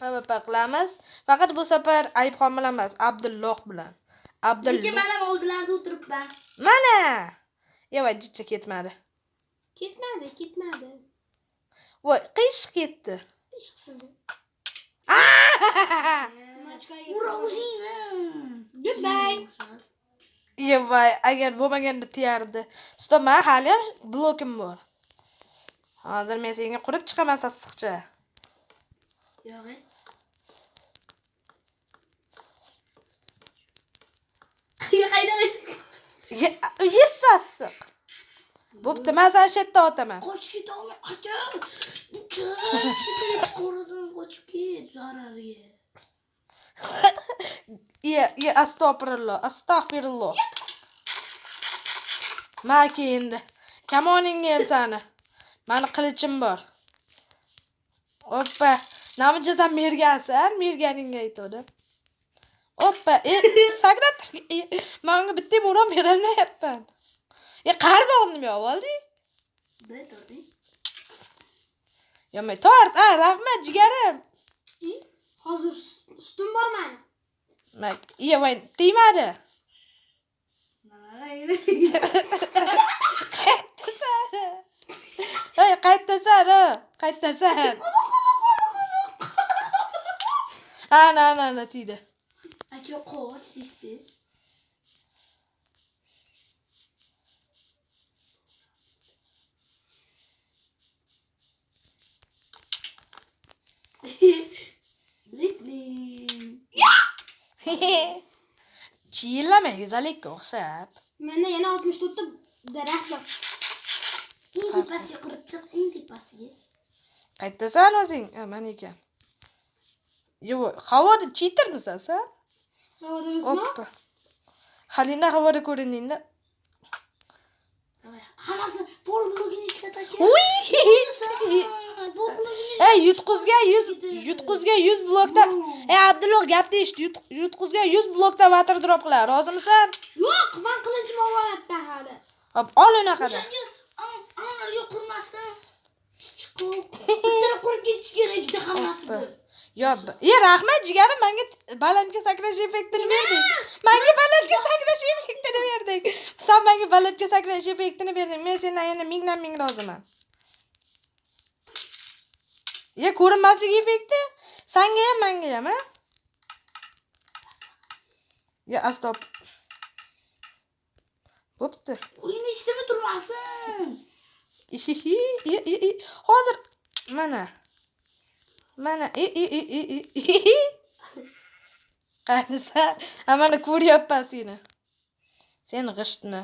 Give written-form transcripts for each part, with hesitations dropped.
PvP qilamiz. Faqat bu safar Ayubxon bilan emas, Abdulloh bilan. Lekin Abdulloh. men ham oldilarida o'tiribman. Mana. Yo'q, jicha ketmadi. Ketmadi, ketmadi. Voy, qiyshiq ketdi. Ishqsizdi. Ura o'zingni. Goodbye. Voy, agar bo'lmaganda tiyardi. Stop, men hali ham blokim bor. Hozir men senga qurib chiqaman sassiqcha. Yo'q. Qayda qayda? Ye sassiq. Bo'pti, men seni shu yerda otaman. Qochib keta olmay, aka. Uka, chiqarasan, qochib ket zarariga. Ye, ye, astag'firulloh, astag'firulloh. Maki endi. Kamoningga ham sani. Mani qilichim bor. Oppa, namuncha sen mergansan, merganingga aytdim. Oppa, sakrab tur. Men unga bitta bo'ron berolmayapman. Qarmoqni nima olding? Bir torting. Yomay tort, a, rahmat jigarim. Hozir sutim bor mani. Mak, ye, voy, tegmadi. Qayerdasan? Ey, qayerdasan, o? Qayerdasan? Ana, ana, ana tegdi. Aka qoch tez-tez. Litning. Chiyillama, go'zallikka o'xshab. Menda yana 64 ta daraxt bor. Eng tepasiga qurib chiq, eng tepasiga. Qayerdasan o'zing? Ha, mana ekan. Yo'q, havoda cheatermisan sen? Havoda o'sma. Oppa. Halina havoda ko'rindingda. Hammasi pol blogini ishlat aka. Uy! Pol blogini. Ey, yutqizgan 100 yutqizgan 100 blokda. Ey, Abdulloh gapni eshit. Yutqizgan 100 blokda water drop qiladi. Rozimisan? Yo'q, men qilinchim olmayapman hali. Hop, ol unaqada. O'shanga anarga qurmasdan chiqib, bittani qurib ketish kerak edi hammasini. Yo, rahmat jigarim, menga balandga sakrash effektini berding. Menga balandga sakrash effektini berding. Sen menga balandga sakrash effektini berding. Men sendan yana mingdan ming roziman. Ya ko'rinmaslik effekti sanga ham, menga ham, ha? Ya, astop. Bo'pti. Qo'lingni ishlama turmasin. Ihihi, i, i. Hozir mana. Mana i i i i i. Qanisan? Ha, mana ko'ryapman seni. Sen g'ishtni.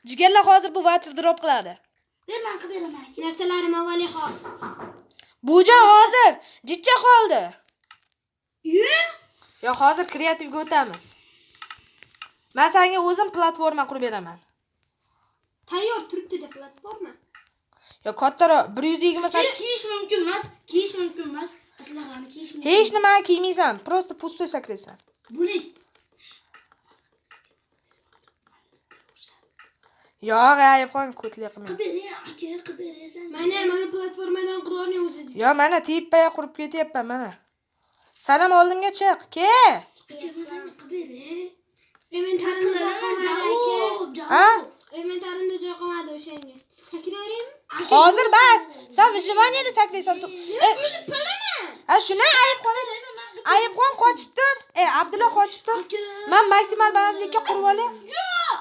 Jigarlar hozir bu water drop qiladi. Ber, men qilib beraman aka. Narsalarim avvaliy hol. Bujon hozir jicha qoldi. Yo'q. Yo, hozir kreativga o'tamiz. Men senga o'zim platforma qurib beraman. Tayyor turibdi-da platforma. Yo, kattaroq 128 Kiyish mumkin emas, kiyish mumkin emas. Aslahani kiyish mumkin. Hech nimani kiymaysan, просто пустой sakraysan. Bo'ling. Yo'q, Ayubxon ko'tlik qilmang. Qilib bering aka, qilib berasan. Mana, mana platformadan qurolning o'zi. Yo, mana tepaga qurib ketyapman, mana. San ham oldimga chiq, ke. Aka, men senga qilib beray. Inventarimda joy qolmadi aka. Javob, Ha? javob. Inventarimda joy qolmadi o'shanga. Sakraveraymi? Hozir bas. Sen выживаниеda sakraysan. O'zim bilaman. Ha, shuni Ayubxon, Ayubxon qochib tur. Abdulla qochib tur. Aka. Men maksimal balandlikka qurib olay. Yo'q.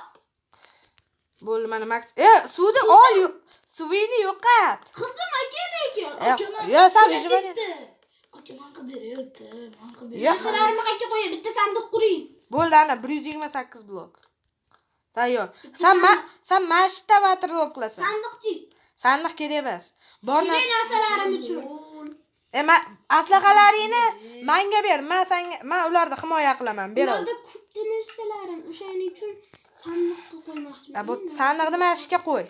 Bo'ldi, mana maks. Suvni ol, suvingni yo'qot. Qildim aka lekin. Yo, sen выживание. Aka, men qilib beray, men qilib beray. Yo. Narsalarimni qayerga qo'yay? Bitta sandiq quring. Bo'ldi, ana 128 blok. Tayyor. Sen mashta water drop qilasan. Sandiqchi. Sandiq kerak emas. Bor Kerak narsalarim uchun. Ma aslahalaringni menga ber. Men senga, men ularni himoya qilaman. Ber. Ularda ko'pda narsalarim, o'shaning uchun sandiqqa qo'ymoqchiman. Ha, bu sandiqni mana shu yerga qo'y.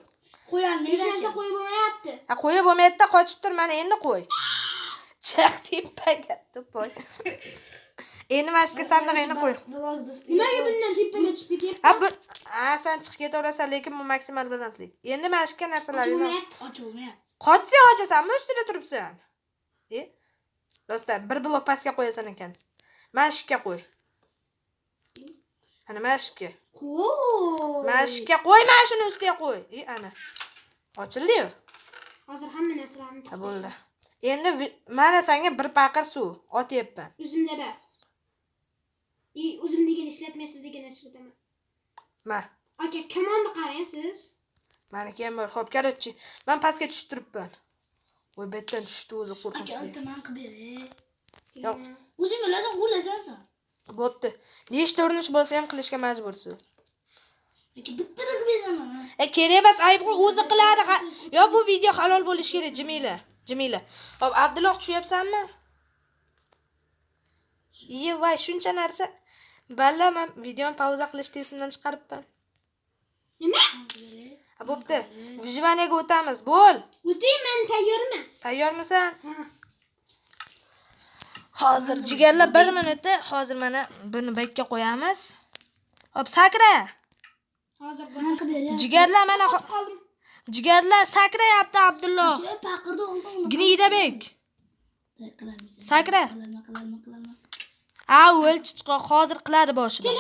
Qo'yolmaydi. Hech narsa qo'yib bo'lmayapti. Ha, qo'yib bo'lmayapti, qochib tur, mana endi qo'y. Chiq tepaga, to'poy. Endi mana shu yerga sandig'ingni qo'y. Nimaga bundan tepaga chiqib ketyapti? Ha, bu ha, sen chiqib ketaverasan, lekin bu maksimal balandlik. Endi mana shu yerga narsalarni Ochilmayapti. Ochilmayapti. Qochsa qochasanmi, ustida turibsan? E? Rostdan bir blok pastga qo'yasan ekan. Mana shu yerga qo'y. Ana mana shu yerga. Qo'y. Mana shu yerga qo'y, mana shuni ustiga qo'y. E, ana. Ochildi-yu. Hozir hamma narsalarni Ha, bo'ldi. Endi mana senga bir paqir suv otyapman. O'zimda bor. I o'zimdagini ishlatmaysiz degan ishlataman. Ma. Aka, kamonni qarang siz. Maniki ham bor. Xo'p, короче, men pastga tushib turibman. Voy, bu yerdan tushdi o'zi Aka, qo'rqinchli. iltimos man qilib beray. Yo'q. O'zing bilasan, o'lasan sen. Bo'pti. Nechta urinish bo'lsa ham qilishga majbursiz. Aka, bittada qilib beraman. E, kerak emas, ayb o'zi qiladi. Yo, bu video halol bo'lishi kerak, Jimila. Jimila. Xo'p, Abdulloh tushyapsanmi? Iye, voy, shuncha narsa. Balla, men videoni pauza qilishni esimdan chiqaribman. Nima? Ha, bo'pti. Выживание ga o'tamiz. Bo'l. O'ting, men tayyorman. Tayyormisan? Ha. Hozir jigarlar bir minutda, hozir mana buni bakka qo'yamiz. Hop, sakra. Hozir Man qilib beray. Jigarlar mana qoldim. Jigarlar sakrayapti Abdulloh. Aka, paqirda oldim uni. Gnidabek. Qilarmisan. Sakra. Qilarman, qilarman, qilarman. Ha, o'l chichqoq hozir qiladi boshida.